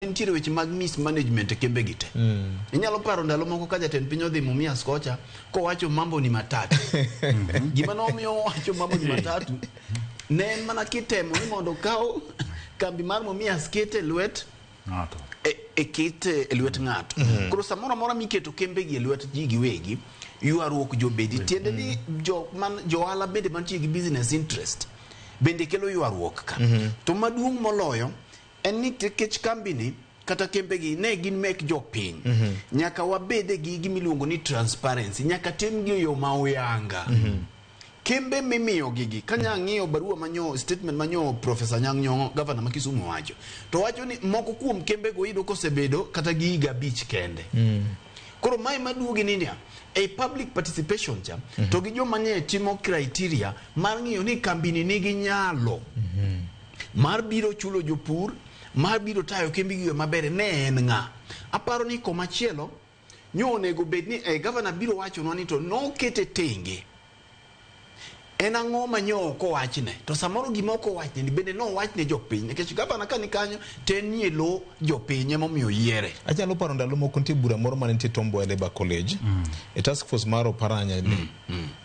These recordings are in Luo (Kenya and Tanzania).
Nitiere weche mag mismanagement e kembe gi te. Inyalo paro ndalo moko ka jatend piny odhi Mumias kocha kowacho mambo ni matatu. Gima nomiyo owacho mambo ni matatu ne en mana kitemo ni mondo okaw kambi mar Mumias kete e lwet ng'ato. E kete e lwet ng'ato. Koro samoro amora miketo kembe gi e lwet ji giwegi, ywaruok jobedi. Tiende ni jo man johala bende mantie gi business interest bende kelo ywaruok ka. To maduong' moloyo en ni nikech kambi ni kata kembegi ne gin mek jopiny, nyaka wabede gi gimiluongo ni transparency, nyaka timgi e yo ma oyanga. Kembe mimiyo gigi kanya ng'iyo barua manyo statement manyo Professor Anyang' Nyong'o, gavana ma Kisumu, wacho to wacho ni moko kuom kembego iyudo kosebedo kata gi higa 5 kende. Koro mae maduogi ni niya ei public participation cha to gi joma ne timo criteria mar ng'iyo ni kambini nigi nyalo mar biro chulo jopur, mar biro tayo kembegi maber, ne en ng'a. Aparo ni komachielo nyo onego bed ni gavana biro wachonwa ni to nokete tenge en ang'o ma nyo ok owachne, to samoro gima ok owachne ni bende nowachne jopiny, nikech gavana ka ni kanyo to en nie lo jopiny emomiyo yiere. Anyalo paro ndalo moko nitie bura moro mane nitie Tom Mboya Labour College e task force mar Oparanya ni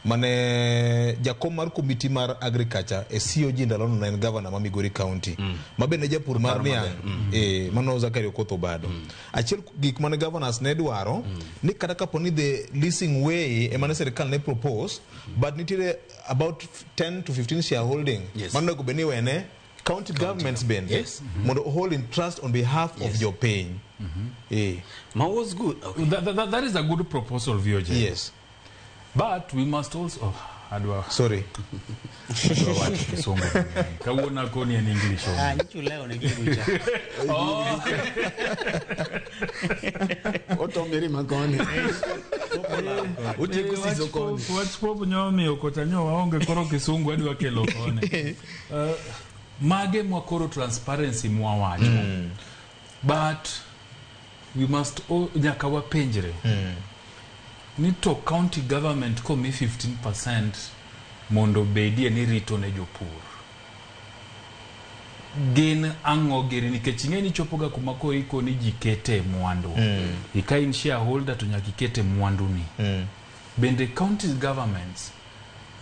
mane jakom mar komiti mar agriculture e COG ndalono ne en governor ma Migori County ma bende japur mar niang', mano Zachary Okoth Obado. Achiel gik mane governors ne dwaro ni kata kapo ni the leasing way ema ne sirikal ne propose, but nitiere about 10 to 15 shareholding mano onego bed ni iwene county governments bende mondo hold in trust on behalf of jopiny. Ma was good, okay. That is a good proposal, VOJ. But we must also, oh, adwa Sorry. Adwa wacho Kisungu mang'eny. Kawuono akoni en English only. Ah, nyichulewo ne girucha. Otomiri makoni otieko siso koni. Wach pop nyomiyo kocha nyo waonge koro Kisungu adwa kelo koni. Mage mwa koro transparency mwawacho. But we must all, nyaka wapenjre ni to county government komi 15% mondo bedie ni rito ne jopur gin ang'o giri, nikech ing'e ni chopoga kuma koro ikoni ji kete mwandu ka in shareholder to nyaka ikete mwandu ni bende county governments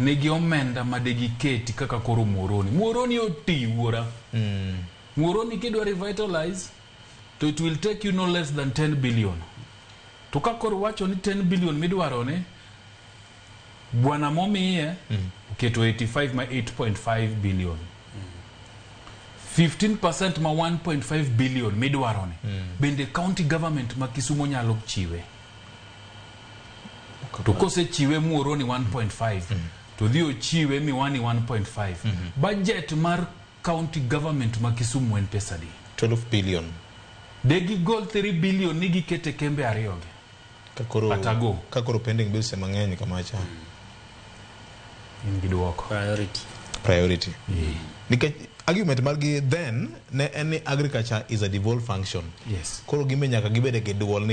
nigi omenda ma degiketi kaka koro Muhoroni. Muhoroni oti wuora. Muhoroni kidwa revitalize to it will take you no less than 10 billion. To ka koro wacho ni 10 billion midwaro ni bwana momiye oketo 85 ma 8.5 billion, 15% ma 1.5 billion midwaro ni bende county government ma Kisumu nyalo chiwe? To kosechiwe Muhoroni 1.5 to dhi ochiwe Miwani 1.5, budget mar county government ma Kisumu en pesa di? 12 billion. De gigol 3 billion ni gikete kembe ariyogi. Ka koro Kata go. Ka koro pending bills ema ng'eny kamacha. In gi duoko. Priority. Priority. Nikech argument margi then ne en ni agriculture is a devolved function. Koro gimbe nyaka gibede gi duol.